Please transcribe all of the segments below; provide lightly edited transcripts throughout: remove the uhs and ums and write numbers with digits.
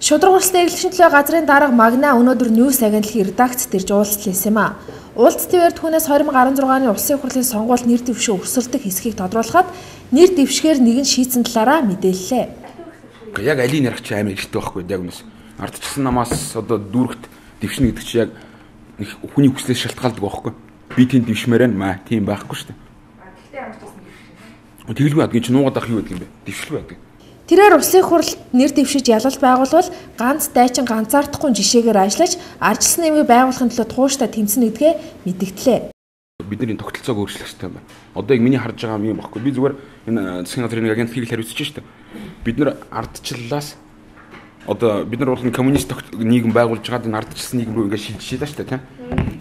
Шударга хурлын эргэлтийн төлөө газрын дарга Магна өнөөдөр News агентлагийн редакцид ирж уулзалт хийсэн юм а. Уулзалтын үед түүнээс 2016 оны улсын хурлын сонгуульд нэр дэвшээ өрсөлдөх хэсгийг тодруулахад нэр дэвшгээр нэгэн шийдсэн талаараа мэдээллээ. Яг алийг ярих чи амар хэрэгтэй байхгүй яг үнэс. Ардчилсан намаас одоо дүүрэгт дэвшнэ гэдэг чи яг хүний хүслээс шалтгаалдаг байхгүй. Би тийм дэвшмээр байна маа тийм байхгүй шүү дээ. Гэхдээ ямар ч байсан дэвшнэ. Тэгэлгүй адгийн чи нуугаад ах юу гэдэг юм бэ? Дэвшлгүй байдаг. Тэрээр улсын хурлд нэр дэвшиж ялалт байгуулвал ганц дайчин ганцаардахгүй жишээгээр ажиллаж ардчилсан нийгмийг байгуулахын төлөө тууштай тэмцэнэ гэдгээ мэдэгдлээ. Бидний тогтолцоог өөрчлөх хэрэгтэй байна. Одоо яг миний харж байгаа юм баггүй. Би зүгээр энэ засгийн газрын нэг агентлагийг л хариуцж штэ. Бид нар ардчлалаас одоо бид нар бол коммунист нийгэм байгуулж байгаад энэ ардчилсан нийгэм рүү ингээд шилжиж лээ штэ тийм.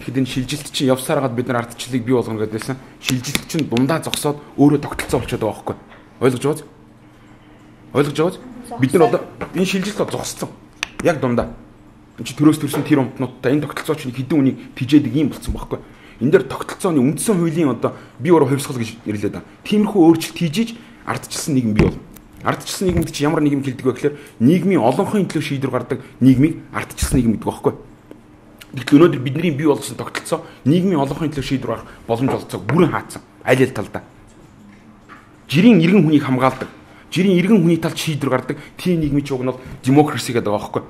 Тэгэхэд энэ шилжилт чинь явсаар хагаад бид нар ардчлалыг бий болгоно гэдээсэн. Шилжилт чинь дундаа зогсоод өөрөө тогтолцоо болчиход байгаа байхгүй. Ойлгож байгаа биз? Ойлгож байгаа биз? Бид нар одоо энэ шилжилт зогссон. Яг дундаа. Энд чи төрөөс төрсөн тэр умтнуудтай энэ тогтолцоо чинь хэдэн үнийг тижээдэг юм болцсон байхгүй. Энэ дээр тогтолцооны үндсэн хуулийн одоо бие уруу хувьсгал гэж нэрлэдэг байгаа. Тиймэрхүү өөрчлөлт хийж иж ардчилсан нийгэм бий болно. Ардчилсан нийгэмд чи ямар нийгэм хэлдэг вэ гэхээр нийгмийн олонхын төлөө шийдвэр гаргадаг нийгмийг ардчилсан нийгэм гэдэг байхгүй. Гэтэл өнөөдөр бидний бий болгосон тогтолцоо нийгмийн олонхын төлөө шийдвэр гаргах боломж олцоог бүрэн хаацсан. Аль аль талдаа. Жирийн иргэн хүнийг хамгаалдаг. Жирийн иргэн хүний талд шийдвэр гаргадаг тийм нийгмийн чуг нь бол демокраси гэдэг байгаа байхгүй.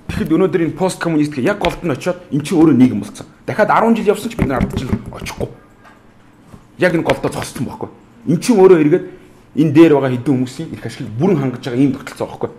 Тэгэхэд өнөөдөр энэ пост коммунист гэх яг голд нь очиод эн чинь өөрөө нийгэм болсон. Дахиад 10 жил явсан ч бид нар ардчил очихгүй. Яг энэ голдоо зогссон байхгүй. Эн чинь өөрөө эргээд энэ дээр байгаа хэдэн хүмүүсийн эрх ашиг бүрэн хангаж байгаа ийм тогтолцоо байхгүй.